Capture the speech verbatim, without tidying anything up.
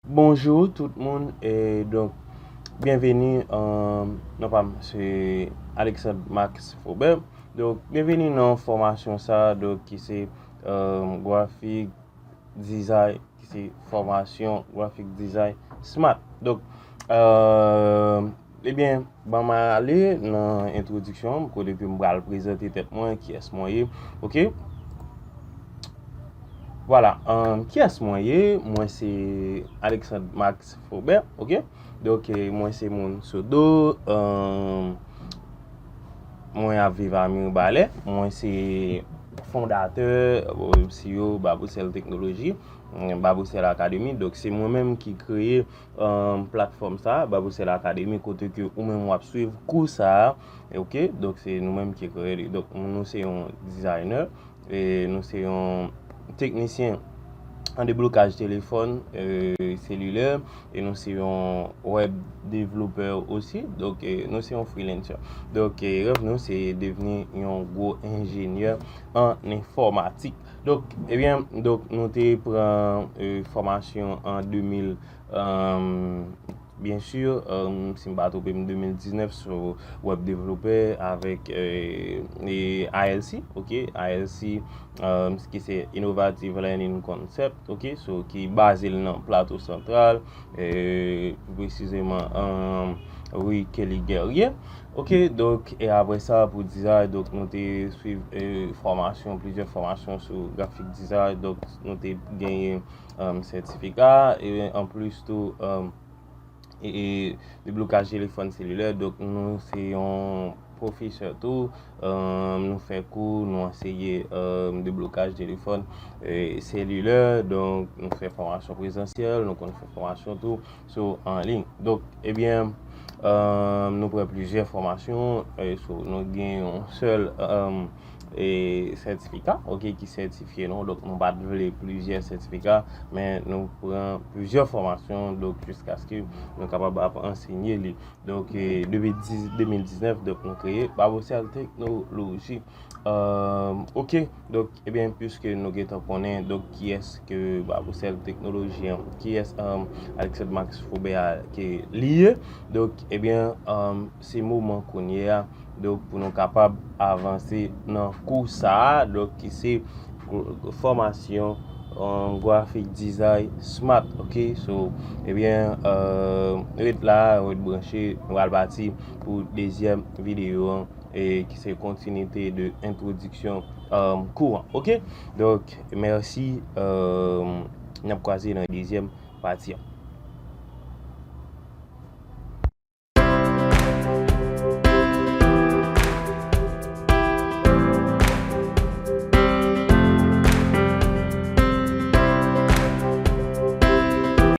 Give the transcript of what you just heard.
Bonjou tout moun, e donk, byenveni, um, non pa m, se Alexandre Max Faubert. Donk, byenveni nan fòmasyon sa, donk, ki se, um, graphic design, ki se fòmasyon graphic design smart. Donk, um, ebyen, ban m ale nan entwodiksyon, kote ke m pral prezante tèt mwen, kiyès mwen ye, oke? Vwala, um, kiyès mwen ye? Mwen se Alexandre Max Faubert, oke? Donk, eh, mwen se moun Sodo, um, mwen ap viv a Mirebalais, mwen se fondatè, eh, C E O Babocel Technology, mm, Babocel Academy. Donk, se mwen menm ki kreye, um, platfòm sa, Babocel Academy, kote ke ou menm w ap swiv kou sa, oke? Donk, se nou menm ki kreye li. Donk, nou se yon designer, e nou se yon teknisyen an deblokaj telefòn, e, selilè, e nou se yon web developer osi. Donk, e, nou se yon freelancer. Donk, e, rèv nou se devni yon gwo enjenyè an enfòmatik. Donk, ebyen, donk, nou te pran, e, fòmasyon an de mil, um, byen si, um, si m pa twonpe m, de mil diznèf sou web developer avèk, e, e, I L C, oke, I L C, um, ki se Innovative Learning Concept, oke, so, ki baze l nan Plato Santral, e, pi presizeman, um, ri Kelly Guerrier. Oke, donk, e apre sa, pou design, donk, nou te swiv, e, fòmasyon, plizyè fòmasyon sou graphic design, donk, nou te genyen, um, sètifika, e anplis tou, um, e, e, deblokaj telefòn selilè, donk, nou se yon pwofesè tou, um, nou fè kou, nou anseye, um, deblokaj telefòn, e, selilè, donk, nou fè fòmasyon prezansyèl, nou konn fè fòmasyon tou, sou an liy. Donk, ebyen, um, nou pran plizyè fòmasyon, e, sou, nou gen yon sèl, um, e, sètifika, oke, ki sètifye nou. Donk, nou pa t vle plizyè sètifika, men nou pran plizyè fòmasyon, donk, jiskaske nou kapab ap ansenye li. Donk, e, depi dis, de mil diznèf, donk, nou kreye Babocel Technology. Um, oke, donk, ebyen, piske nou gentan konnen, donk, kiyès ke Babocel Technology an, kiyès, um, Alexandre Max Faubert a ke li ye, donk, ebyen, um, se moman kounye a, donk, pou nou kapab avanse nan kou sa a, donk, ki se gr-, fòmasyon, um, graphic design smart, oke? So, ebyen, um, ret la, ret branche, nou pral pati pou dezyèm videyo an, e ki se kontinite de entwodiksyon, um, kou an. Oke? Donk, mèsi, um, n ap kwaze nan dezyèm pati an.